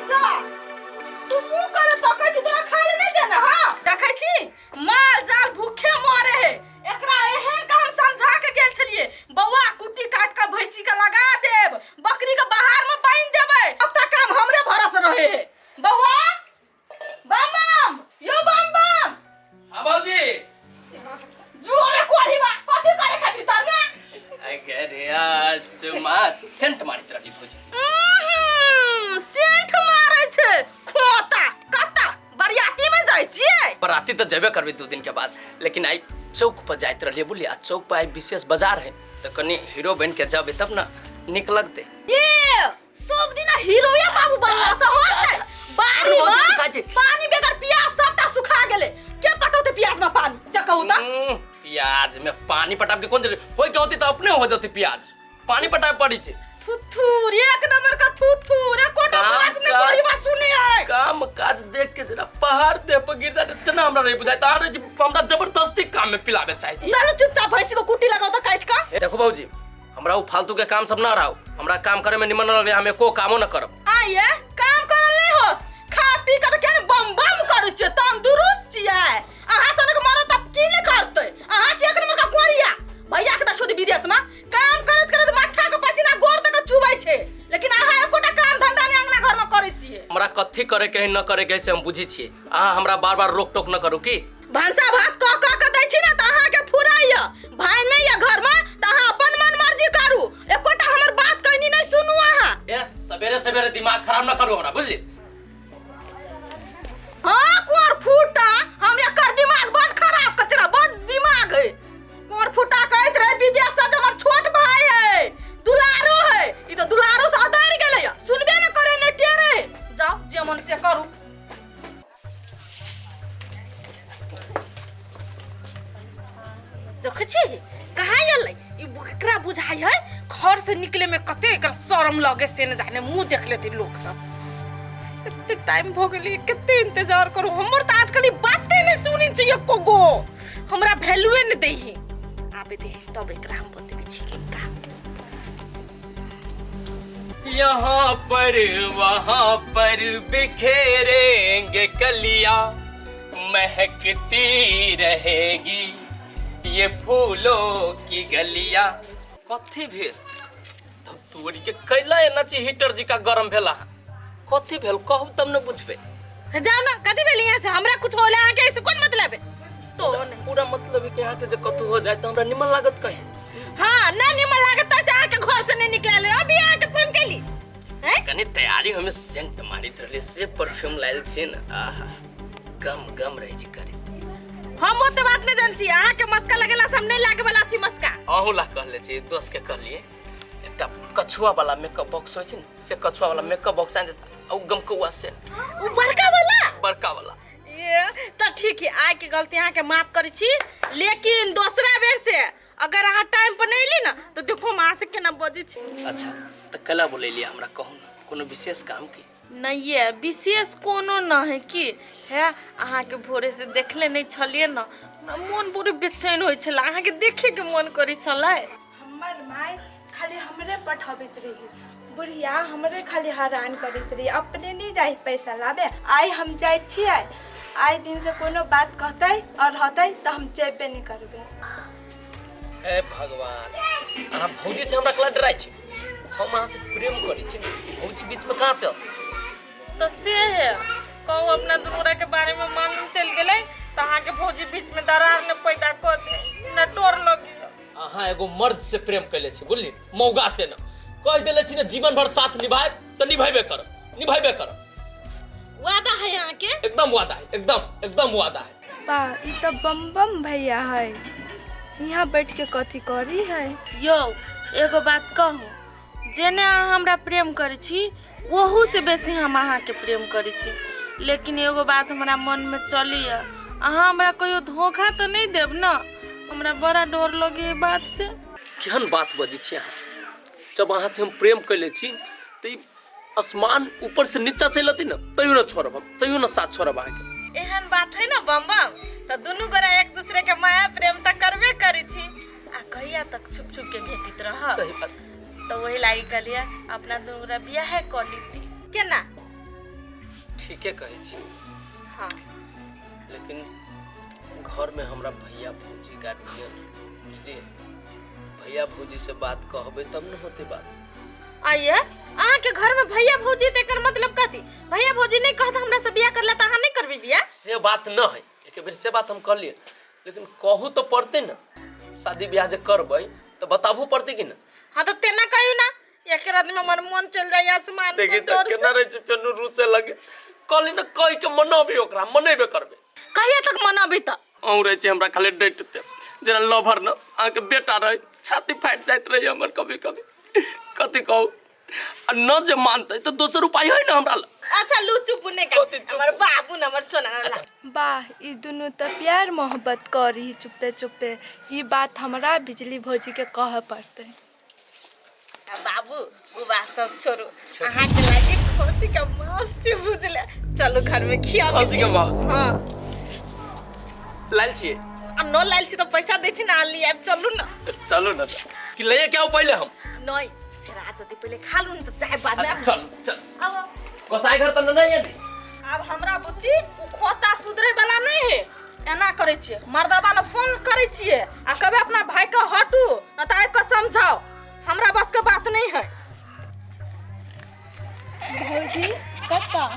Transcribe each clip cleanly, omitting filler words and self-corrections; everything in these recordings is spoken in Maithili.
जा तू मुंह करे तकै छी तोरा खाइ ले नहि देने हँ देखै छी माल जाल भूखे मरे है एकरा एहन के हम समझा के गेल छलिए बौआ कुट्टी काट के भैंसी के लगा देब बकरी के बाहर में बांध देबै अब तक काम हमरे भरोसे रहे है बौआ बम बम यो बम बम हाँ बाबूजी जोरे कोढ़ी बा कथी करे छै भीतर में अरे आसमान सेंट मारित रहली भौजी सेंट मारै छै खोता कत्ता बरियाती में जाइ छियै बराती तो जेबे करबे 2 दिन के बाद, लेकिन आई चौक पर जाइत रहलियै बुझलियै। आ चौक पर आई विशेष बाजार है तो कनी हीरो बन के जबे तब ना निक लगते। ए सब दिन हीरोया बाबू बनला से होतै बारी अरे बाबू, में खाइ छै। पानी बेगर प्याज सबटा सुखा गेलै के पटौते प्याज में पानी से कहू त प्याज में पानी पटाब के कोन जरूरी होय के होती तो अपने हो जती प्याज पानी पटाबे पड़ी छै। थुथुर एक नंबर का थुथुर एकोटा काम बात ने काज। कोड़ी बात सुने है। काम काज देख के जरा पहाड़ देह पर गिर जाए इतना हमरा नहीं बुझाए तारे जी हमरा जबरदस्ती काम में पिलावे चाहिए। चलो चुपचाप भैंसी को कुट्टी लगाओ तो काट का। देखो बाबूजी हमरा उ फालतू के काम सब ना रहो, हमरा काम करे में निमन न लगे, हम एको कामो न करब। आइए काम करल नहीं होत खा पी के त केन बम बम करै छियै तंदुरुस्त छियै अहाँ सनक मरत तब की ने करतै अहाँ छियै एक नंबर का कोरिया भैया के त छोड़ विदेश में काम करत करत माथा के पसीना गोर तक चुबै छै लेकिन अहाँ एकोटा काम धंधा नहि अंगना घर में करै छियै। हमरा कथी करे के है न करे के है से हम बुझी छियै, अहाँ हमरा बार बार रोक टोक न करू की। भनसा भात कऽ कऽ के दै छी ने तऽ अहाँके फुराइए भाय नहि यऽ घरमे तऽ अहाँ अपन मन मर्जी करू एकोटा हमर बात कनी नहि सुनू अहाँ। ए सवेरे सवेरे दिमाग खराब न करू हमरा बुझली। हाँ कोर फूटा हम एकर दिमाग बड खराब कर छला बड दिमाग है कोर फूटा कहैत रहे विदेश से हमर छोट भाई है दुलारू है ई तो दुलारू से अदर गेलै सुनबे न करे ने टेरे जाओ जे मन से करू। देखै छी कहाँ एलै ई एकरा बुझाइ है घर से निकले में कते एकर शर्म लगे से न जाने मुंह देख लेते लोग सब। एते टाइम भ गेलै कते इंतजार करू हमर तऽ आजकल ई बाते नहि सुनै छै एको गो हमरा वैल्यूए नहि दै है आबे दे तब एकरा हम बतबै छी किनका। यहाँ पर वहाँ पर बिखेरेंगे कलिया महकती रहेगी ये फूलों की गलिया। कथी भेल तोरी के कैला एना छी हीटर जी का गरम भेला कथी भेल कहू तब ने बुझबे। जाओ ना कथी भेल यहाँ से हमरा कुछ होला अहाँ के ऐसे कोन मतलब है तो नहीं पूरा मतलब है कि यहाँ के जे कथू हो जाए तो हमरा निमन लागत कहीं। हाँ ना निमन लागत तो से अहाँ के घर से नहीं निकले अभी अहाँ के फोन कैली हैं कनी तैयारी हमें सेंट मारित रहले से परफ्यूम लायल छी न आहा गम गम रहे छी करी। हम ओते बात नहीं जान छी अहाँ के मस्का लगेला से हम नहीं लागे वाला छी मस्का। अहूँ ला कहले छी दोस्त के कहलिए एकटा कछुआ वाला मेकअप बॉक्स होइ छै ने से कछुआ वाला मेकअप बॉक्स आनि देता आ उ गमकौआ सेंट उ बड़का वाला बड़का वाला। ये तो ठीक है आइ के गलती अहाँ के माफ करै छी लेकिन दोसरा बेर से अगर अहाँ टाइम पर नहीं ली ना तो देखो हम अहाँ से केना बजै छी। अच्छा तो कैला बोलेलियै हमरा कहू ने कोनो विशेष काम की? नहीं ये विशेष कोनो न है कि है अहाँ के भोरे से देखले नहीं छलिए ना हमरा मन बड़ी बेचैन होइ छला अहाँ के देखे के मन करै छलै। हमर माय खाली हमरे पठाबैत रही बुढ़िया हमरे खाली हरान करैत रही अपने नहीं जाइ पैसा लाबे आइ हम जाइ छियै आइ दिन से कोनो बात कहतै और रहतै तऽ हम जेबे नहीं करबै। हे भगवान अहाँ भौजी से हमरा कला डराइ छी हम अहाँ से प्रेम करै छी भौजी बीच में कहाँ चल तो से है कहू अपना दुनू के बारे में मालूम चल गेलै तऽ अहाँ के भौजी बीच में दरार ने पैदा कऽ दे न डर लगी। अहाँ एगो मर्द से प्रेम कैले छी बुझली मौगा से न कह देले छी ने जीवन भर साथ निभाए तो निभाबे करब निभाबे करब। वादा है अहाँ के? एकदम वादा है एकदम एकदम वादा है। बा ई तऽ बम बम भैया है यहाँ बैठ के कथी करी है? यौ एगो बात कहू जेने अहाँ हमरा प्रेम करै छी ओहू से बेसी हम अहाँके प्रेम करै छी लेकिन एगो बात हमरा मनमे चलैए अहाँ हमरा कहियो धोखा तऽ नहि देब ने हमरा बड़ा डर लगैए ई बात से। केहन बात बजै छी अहाँ जब अहाँ से हम प्रेम कैले छी तऽ ई आसमान ऊपर से नीचा चलि अतै ने तैयो न छोड़ब हम तैयो न साथ छोड़ब अहाँके। एहन बात है ना बम बम तऽ दुनू गोरा एक दूसरे के माया प्रेम तऽ करबे करै छी आ कहिया तक छुप छुप के भेटित रहब सही बात। तऽ लागि कहलियै अपना दुनू गोरा बियाहे कऽ लीती केना। ठीके कहै छी। हाँ। लेकिन घर में हमरा भैया भौजी गार्जियन, बुझलिए, भैया भौजी से बात कहबे तब न होते बात। आइए अहाँ के घर में भैया भौजी, ते एकर मतलब कथी? भैया भौजी नहीं कहत हमरा से बियाह करला त अहाँ नहीं करबी बियाह? से बात न है, एक बेर से बात हम कहलिए, लेकिन कहू तो पड़ते न, शादी ब्याह जे करबै तो बताबू पड़ते कि न। हाँ तो तेना कहियो ना, एकर आदमी हमर मन चल जाय आसमान पर। देखी डर त से। केना रहै छै, फेर रुसे लगे कहली न, कहि के मनाबी ओकरा, मनेबे करबै। कहिया तक मनाबी त? अहूँ रहै छी हमरा खाली डटते जेना लभर न अहाँके बेटा रहै, छाती फाटि जाइत रहै हमर कभी कभी, कथी कहू। आ न जे मानतै तऽ दोसर उपाय है न हमरा लग। अच्छा लू चुप ने का। कथी चुप? हमर बाबू न हमर सोना ला। वाह, ई दुनू तऽ प्यार मोहब्बत करी चुप्पे चुप्पे। ई बात हमरा बिजली भौजी के कहऽ पड़तै। आ बाबू वो बात सब छोड़ू, अहाँ के लागे खसी का मांस छै बुझले, चलू घर में खियाबै खसी के छी। मांस? हाँ। लायल छियै? आ न लायल छी तऽ पैसा दै छी ना, ली आबि चलू न। चलू न तऽ कि लैए के आउ पहिले हम? नहीं सेरा जति पहिले खा लू न तऽ चाय बाद में। अच्छा, चल चल। आब गोसाई घर तऽ नहीं एली। आब हमरा बुद्धि उ खोता सुधरे वाला नहीं है, एना करै छियै मर्दबा ला फोन करै छियै आ कहबै अपना भाई के हटू न तऽ आबि कऽ समझाओ, हमरा बस के बात नहीं है। भौजी कतऽ?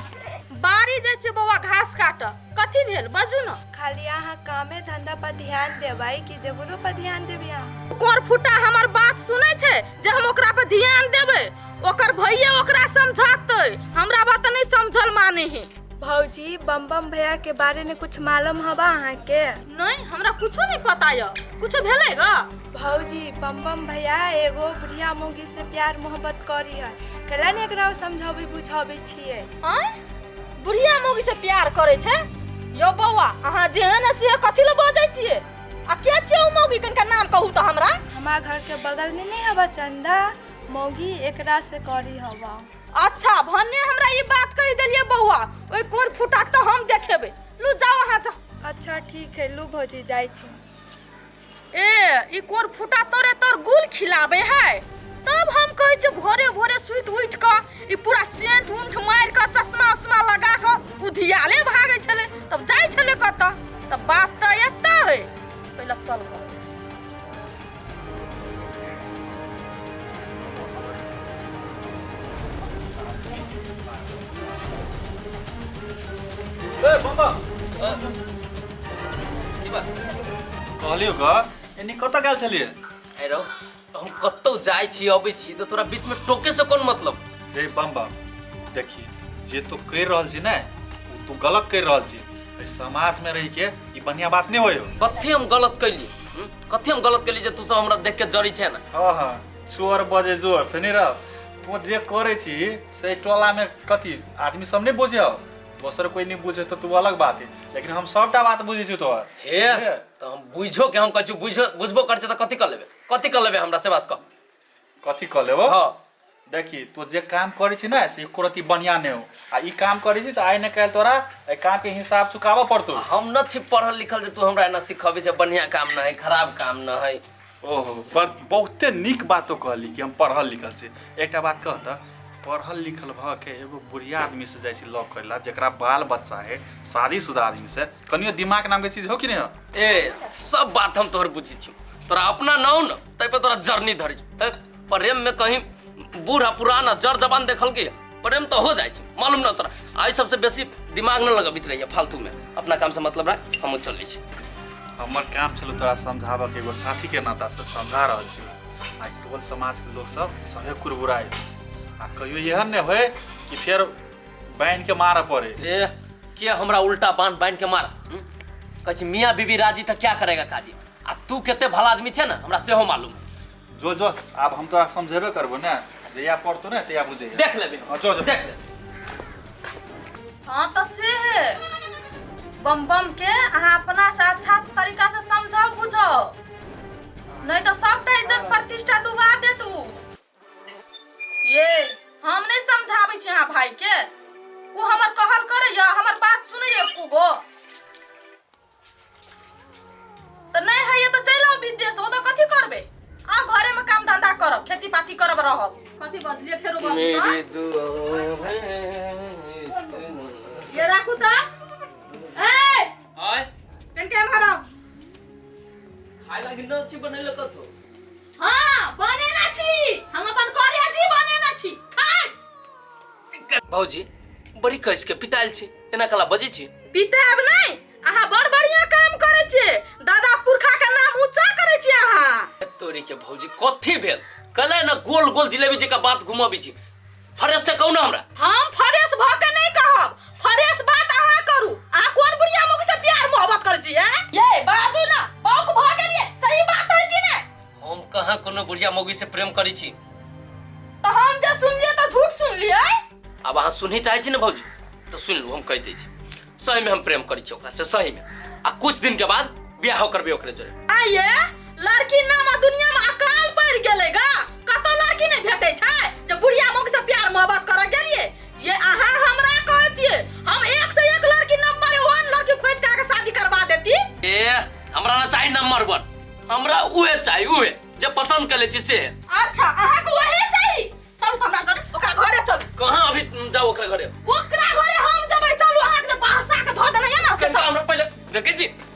बाड़ी जाइ छियै बौआ घास काटऽ। कथी भेल बाजू न? खाली अहाँ कामे धंधा पर ध्यान देबै कि देवरो पर ध्यान देबै अहाँ? कोर फुटा हमर बात सुनै छै जे हम ओकरा पर ध्यान देबै? ओकर भैया ओकरा समझातै, हमरा बात नहीं समझल माने है। भौजी बम बम भैया के बारे में कुछ मालूम हवा अहाँके? नहीं हमरा कुछो नहीं पता य, कुछो भेलै ग? भौजी बम बम भैया एगो बुढ़िया मौगी से प्यार मोहब्बत करी है, कैला ने एकरा समझाबै बुझाबै छियै? आँय बुढ़िया मौगी से प्यार करै छै? यौ बौआ अहाँ जेहन है से कथी लए बजै छियै? आ के छियै उ मौगी, कनिका नाम कहू तऽ हमरा। हमार घर के बगल में नहीं हवा चंदा मौगी, एकरा से करी हवा। अच्छा भने हमरा ई बात कहि देलियै बौआ, ओहि कोर फुटाक तऽ हम देखेबै। लू जाओ अहाँ जाओ। अच्छा ठीक है, लू भौजी जाइ छी। ए ई कोर फुटा तोरे तोर गुल खिलाबे है, तब हम कहै छियै भोरे भोरे सुति उठि कऽ ई पूरा सेंट उंट मारि कऽ चश्मा उश्मा लगा कऽ उधियाले भागै छलै, तब जाइ छलै कतऽ? तऽ बात तऽ एतऽ है, पहिले चल घर। ए बम्बा। की बात? कहलियौ ग एनी कतऽ गेल छलियै? ए रौ, तऽ हम कतौ जाइ छी अबै छी तऽ तोरा बीच में टोके से कोन मतलब? रे बम्बा देखी, जे तू कहि रहल छी ने ओ तू गलत कहि रहल छी। एहि समाज में रहि के ई बढ़िया बात नहीं होय। कथी हम गलत कैली? कथी हम गलत कैली जे तू सब हमरा देख के जरी छै ना? हाँ हाँ, चोर बजे जोर से नहीं रह। तू जे करे छी से टोला में कथी आदमी सब नहीं बुझे, दोसर कोई नहीं बुझे तो तू अलग बात है, लेकिन हम सबटा बात बुझे छी तोहर। हे तो हम बुझो के हम कछु बुझो बुझबो कर छै त कथी कर लेबे? कथी कर लेबे हमरा से बात कह। कथी कर लेबो? हाँ। देखी तू जे काम करे छी ना से एको रत्ती बढ़िया नहीं हो, आ ई काम करे छी त आइ न काल्हि तोरा एहि काम के हिसाब चुकाबऽ पड़तौ। हम न छी पढ़ल लिखल जे तू हमरा एना सिखबै छै, बढ़िया काम न है खराब काम न है। ओहो पर बहुते नीक बात तो कहली कि हम पढ़ल लिखल छी। एकटा बात कह त, पढ़ल लिखल भऽ के एगो बुढ़िया आदमी से जाइ छी लव करेला जेकरा बाल बच्चा है, शादीशुदा आदमी से, कनियो दिमाग नाम के चीज हो कि नहीं हो? ए सब बात हम तोहर बुझै छी, तोरा अपना न हो न तै पर तोरा जरनी धरै छी। ए, प्रेम में कहीं बूढ़ा पुराना जर जवान देखल के प्रेम तो हो जाइ छै, मालूम न तोरा। आई सबसे बेसी दिमाग न लगबित रहिए फालतू में, अपना काम से मतलब राख, हमहूँ चलै छी। हमर काम छलो तोरा समझाबऽ के, एगो साथी के नाता से समझा रहल छी। आ टोल समाज के लोग सब सभे कुरबुराइ, आ कहियो एहन नहि होय कि फेर बान्हि के मारऽ पड़े। ए के हमरा उल्टा बान्ह बान्हि के मार? कहै छी मियाँ बीबी राजी तऽ क्या करेगा काजी, आ तू कते भला आदमी छै ने हमरा सेहो मालूम। जो जो आब हम तोरा समझेबे करबो ने, जहिया पड़तो ने तहिया बुझेगा। देख लेबे। हाँ, जो जो। देख ले। हाँ तो से है बम बम के अहाँ अपना से अच्छा तरीका से समझाओ बुझाओ, नहीं तो सबटा इज्जत प्रतिष्ठा डुबा दे तू। ये हम नहीं समझाबै छी अहाँ भाई के, उ हमर कहल करैया, हमर बात सुनैया एको गो तो नहीं है। तो चलि आउ विदेश, ओ तो कथी करबे? आ घरे में काम धंधा करब, खेती पाती करब रहब। कथी बजलिए फेरो बजू मेरी तऽ दुआ में इतना। ये राखू तऽ ए आय कनके एम्हर आउ खाय लागी न छी बनैले कथो हाँ बनेने छी हम अपन करेजी बनेने छी खाय भौजी बड़ी कस के पितायल छी एना कला बजै छी पिताब नहि अहाँ बड़ बढ़िया काम करै छियै दादा पुरखा के नाम ऊंचा करै छियै अहाँ तोरी के भौजी कथी भेल कले ना गोल गोल जिलेबी जका बात घुमाबी छी फ्रेश से कहू ना हमरा हम फ्रेश भऽ के नहि कहब फ्रेश बात अहाँ करू अहाँ कोन बुढ़िया मौगी से प्यार मोहब्बत करै छियै ये बाजू ना बौक भऽ गेलियै सही बात है कि नहि हम कहाँ कोनो बुढ़िया मौगी से प्रेम करै छी तऽ हम जे सुनलियै तऽ झूठ सुनलियै आब अहाँ सुनही चाहै छी ने भौजी तऽ सुनि लू हम कहि दै छी सहीमे हम प्रेम करै छी ओकरा से सहीमे आ कुछ दिन के बाद बियाहो करबै ओकरे जोरे आइए लड़की नाम दुनिया में अकाल पड़ गेलै गा कतौ लड़की नहीं भेटै छै जे बुढ़िया मौगी से प्यार मोहब्बत करऽ गेलियै ये अहाँ हमरा कहतियै हम एक से एक लड़की नंबर वन लड़की खोज के आके शादी करवा देती ए हमरा ना चाही नंबर वन हमरा उहे चाही उहे जे पसंद कर ले छी से अच्छा अहाँ के वही चाही चलू तऽ हमरा चलू ओकरा घरे चलू कहाँ अभी जाओ ओकरा घरे